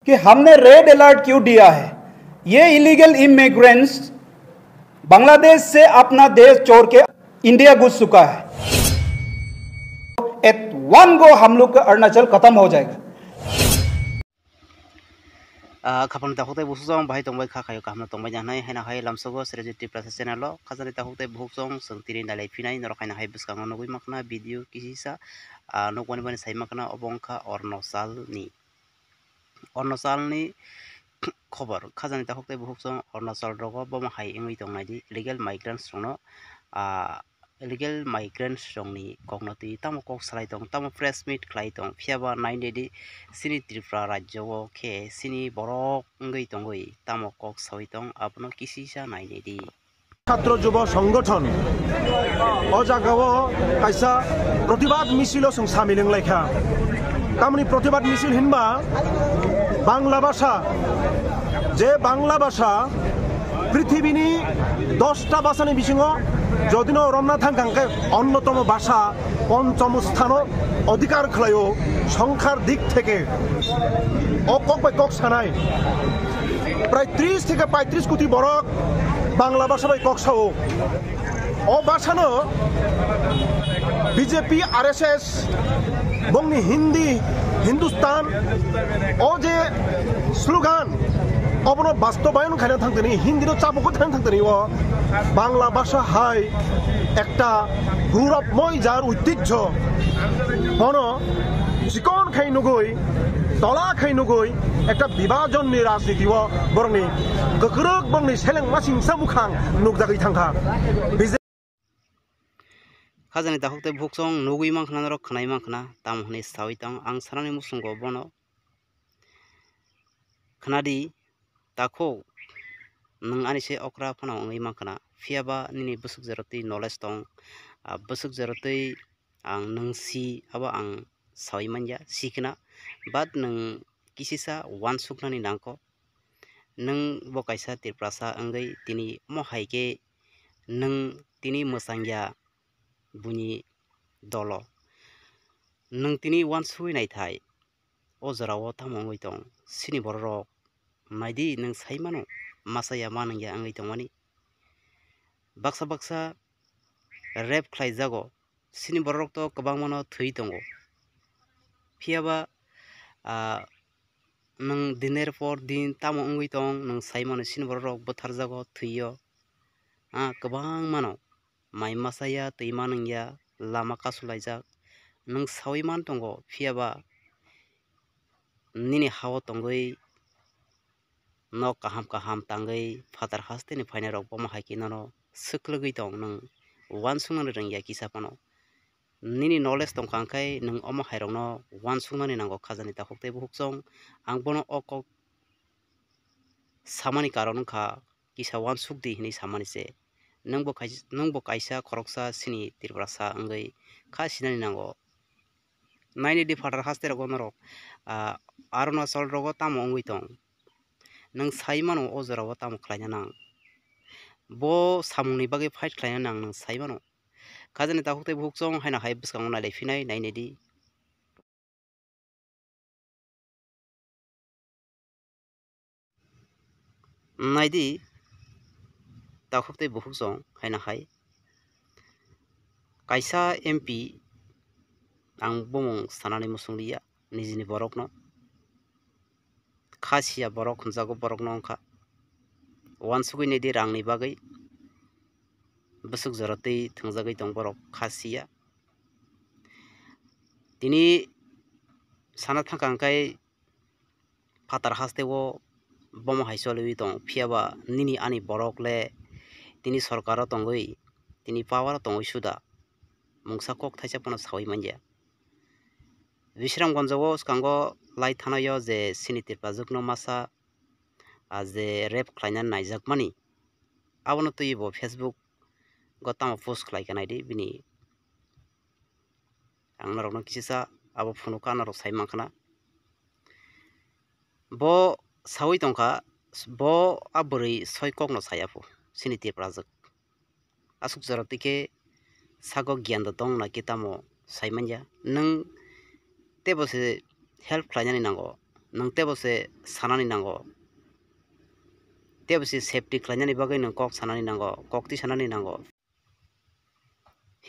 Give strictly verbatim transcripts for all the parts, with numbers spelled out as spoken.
कि हमने red alert क्यों दिया है। ये इलीगल इमिग्रेंट्स बांग्लादेश से अपना देश छोड़ के इंडिया घुस चुका है। एट वन गो हम लोग का अरुणाचल खत्म हो जाएगा। Ah, khapang takhuk tei bukhuk jong bahai tongbai kha khayo kaham tongbai janai haino hai lamsogo Srejit Tiprasa channel o khajani takhuk tei bukhuk jong chwng tini nailai phinai norok haino hai bwskango nugui mankha video kisisa, ah, nukmani bani sai mankha obo wngkha Arunachal ni Arunachal ni khobor khajani takhuk tei bukhuk jong Arunachal rogo bomo hai wngwi tongnai di illegal migrants rokno, ah, illegal migrants rokni kokno twi tamo kok salai tong, tamo press meet khlai tong, phiya ba nainedi chini Tripura rajyo o khe chini borok wngwi tongwi tamo kok sawi tong, abono kisisa nainedi. Chhatro Jubo Songothon o jagao kaisa protibad misilo chwng samil wnglaikha. Tamni protibad misil hinba Bangla bhasha, je Bangla bhasha prithibini dosta bhashani bisingo jodino romna thangkha hwnkhe onnotomo bhasha ponchom sthano odhikar khlaio songkhar dik theke. O kok bai kok sanai prai tris theke paitris koti borok Bangla bhasha bai kok sao. O bhashano B J P, R S S, bongni Hindi, Hindustan, o je slogan, obono bastobayon khaina thangtani, Hindi no chapukwi thang thangtani o Bangla bhasha hai ekta gouravmoy jar oitijjo bono chikon khai nugui, tola khai nugui ekta bibhajonni rajniti o borokni kwkrwk borokni seleng masingsa mukhang nukjagwi thangkha. Khajani takhuk tei bukhuk chwng nugui mankha norok khwnai mankha tamo hwnwi sawi tong ang sanani muchungo bono khwnadi takhuk nwng ani se okra phano wngwi mankha phiya ba nini bwswk jora twi knowledge tong bwswk jora twi ang nwng si abo ang sawi manya sikna but nwng kisisa uansuknani nangkho nwng bo kaisa Tiprasa wngwi tini omo hai khe nwng tini mwchangya buini dolo nwng tini uansugwi naithai o jorao tamo wngwi tong chini bororok naidi nwng sai mano masa ya manwng ya wngwi tongmani baksa baksa rape khlai jago chini bororok to kwbangma no thwi tongo phiya ba nwng diner por din tamo wngwi tong nwng sai mano chini bororok bwthar jago thwi o kwbangma no mai masa ya twi manwng ya lama kasulaijak nwng sawi man tongo phiya ba nini ha o tongwi nok kaham kaham tangwi phatar hasteni phainairok bomo hai khe nono swklwgwi tong nwng uansuknani rwngya kisa phano nini knowledge tongkha hwnkhe nwng omo hairokno uansuknani nango khajani takhuk tei bukhuk chwng ang bono o kok samani karon wngkha kisa uansukdi hinwi samani se nwngbo kaisa khoroksa chini Tiprasa wngwi kha sinani nango. Nainidi phatar haste rogo norok Arunachal rogo tamo wngwi tong nwng sai mano o jorao tamo khlaina nang bo samungni bagwi fight khlaina nang nwng sai mano khajani takhuk tei bukhuk chwng haino hai bwskango nailai phinai nainidi. Naidi takhuk tei bukhuk chwng haino hai kaisa M P ang bumung sanani muchung liya nijini borokno kha siya borok hwnjago borokno wngkha uansugwi naidi rangni bagwi bwswk jora twi thwngjagwi tong borok kha siya tini sana thangkha hwnkhe phatar hasteo bomo hai choliwi tong phiya ba nini ani borok le tini sorkaro tongwi tini power o tongwi suda mungsa kok thaisa phano sawi manya. Bisramganjo o swkango lai thanaio je chini Tiprajwkno masa je rape khlaina naijakmani abono twiwi bo Facebook o tamo post khlaikha naidi bini ang norokno kisisa abo phunukha norok sai mankhana bo sawi tongkha bo a bwrwi soi kokno saya phu chini Tiprajwk. Aswk jora twi khe sago giyan da tong na khe tamo sai manya nwng teibo se help khlainani nango nwng teibo se sanani nango. Teibo se safety khlainani bagwi nwng kok sanani nango, kok twi sanani nango.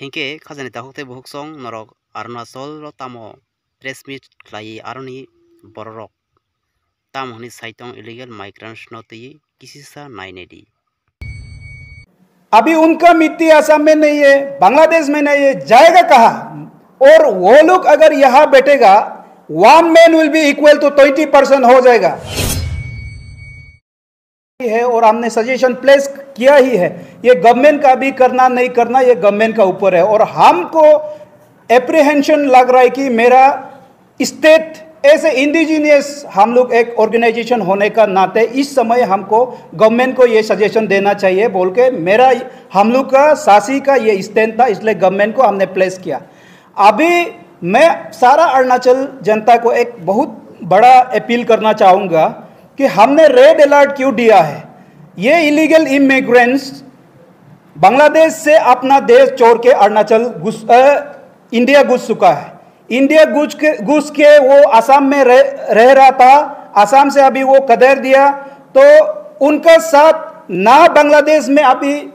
Hinkhe khajani takhuk tei bukhuk song norok Arunachal o tamo press meet khlaiwi aroni bororok tamo hwnwi saitong illegal migrants no twiwi kisisa nainai di. अभी उनका मिट्टी असम में नहीं है, बांग्लादेश में नहीं है, जाएगा कहाँ? और वो लोग अगर यहाँ बैठेगा, one man will be equal to twenty percent हो जाएगा। है और हमने सजेशन प्लेस किया ही है। ये गवर्नमेंट का भी करना नहीं करना, ये गवर्नमेंट का ऊपर है। और हमको एप्रीहेंशन लग रहा है कि मेरा स्टेट, ऐसे इंडिजिनियस हम लोग एक ऑर्गेनाइजेशन होने का नाते इस समय हमको गवर्नमेंट को ये सजेशन देना चाहिए बोल के मेरा, हम लोग का सासी का ये स्टैंड था, इसलिए गवर्नमेंट को हमने प्लेस किया। अभी मैं सारा अरुणाचल जनता को एक बहुत बड़ा अपील करना चाहूँगा कि हमने रेड अलर्ट क्यों दिया है। ये इलीगल इमिग्रेंट्स बांग्लादेश से अपना देश छोड़ के अरुणाचल घुस अ, इंडिया घुस चुका है। इंडिया घुस के घुस के वो आसाम में रह, रह रहा था। आसाम से अभी वो कदर दिया, तो उनका साथ ना बांग्लादेश में अभी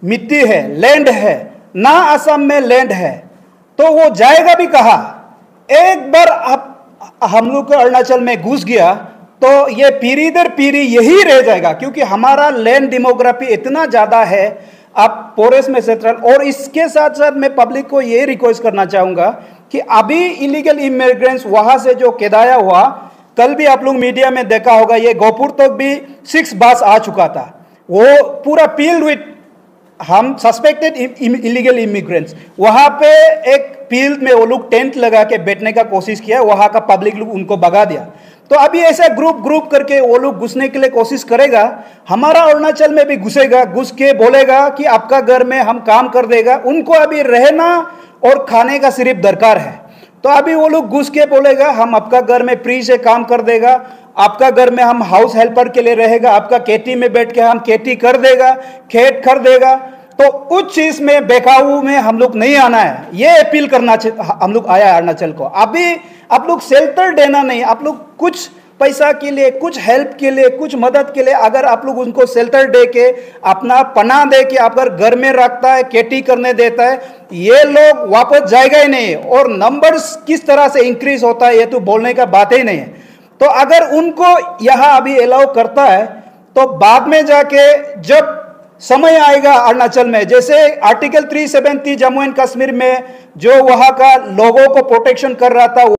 मिट्टी है, लैंड है, ना आसाम में लैंड है, तो वो जाएगा भी कहाँ? एक बार आप हम लोग को अरुणाचल में घुस गया, तो ये पीढ़ी दर पीढ़ी यही रह जाएगा, क्योंकि हमारा लैंड डेमोग्राफी इतना ज़्यादा है। आप फॉरेस्ट में सेंट्रल, और इसके साथ साथ मैं पब्लिक को ये रिक्वेस्ट करना चाहूँगा कि अभी इलीगल इमिग्रेंट्स वहाँ से जो केदाया हुआ, कल भी आप लोग मीडिया में देखा होगा, ये गोपुर तक भी सिक्स बस आ चुका था। वो पूरा फील्ड विथ हम सस्पेक्टेड इलीगल इमिग्रेंट्स। वहाँ पे एक फील्ड में वो लोग टेंट लगा के बैठने का कोशिश किया, वहाँ का पब्लिक लोग उनको भगा दिया। तो अभी ऐसा ग्रुप ग्रुप करके वो लोग घुसने के लिए कोशिश करेगा। हमारा अरुणाचल में भी घुसेगा, घुस के बोलेगा कि आपका घर में हम काम कर देगा। उनको अभी रहना और खाने का सिर्फ दरकार है। तो अभी वो लोग घुस के बोलेगा, हम आपका घर में फ्री से काम कर देगा, आपका घर में हम हाउस हेल्पर के लिए रहेगा, आपका खेती में बैठ के हम खेती कर देगा, खेत कर देगा। तो उस चीज में बेकाबू में हम लोग नहीं आना है, ये अपील करना चाह- हम लोग आया है अरुणाचल को। अभी आप लोग शेल्टर देना नहीं, आप लोग कुछ पैसा के लिए, कुछ हेल्प के लिए, कुछ मदद के लिए अगर आप लोग उनको शेल्टर दे के, अपना पनाह दे के, अगर घर में रखता है, खेती करने देता है, ये लोग वापस जाएगा ही नहीं। और नंबर्स किस तरह से इंक्रीज होता है, ये तो बोलने का बात ही नहीं है। तो अगर उनको यहाँ अभी अलाउ करता है, तो बाद में जाके जब समय आएगा अरुणाचल में, जैसे आर्टिकल थ्री सेवेंटी जम्मू एंड कश्मीर में जो वहाँ का लोगों को प्रोटेक्शन कर रहा था,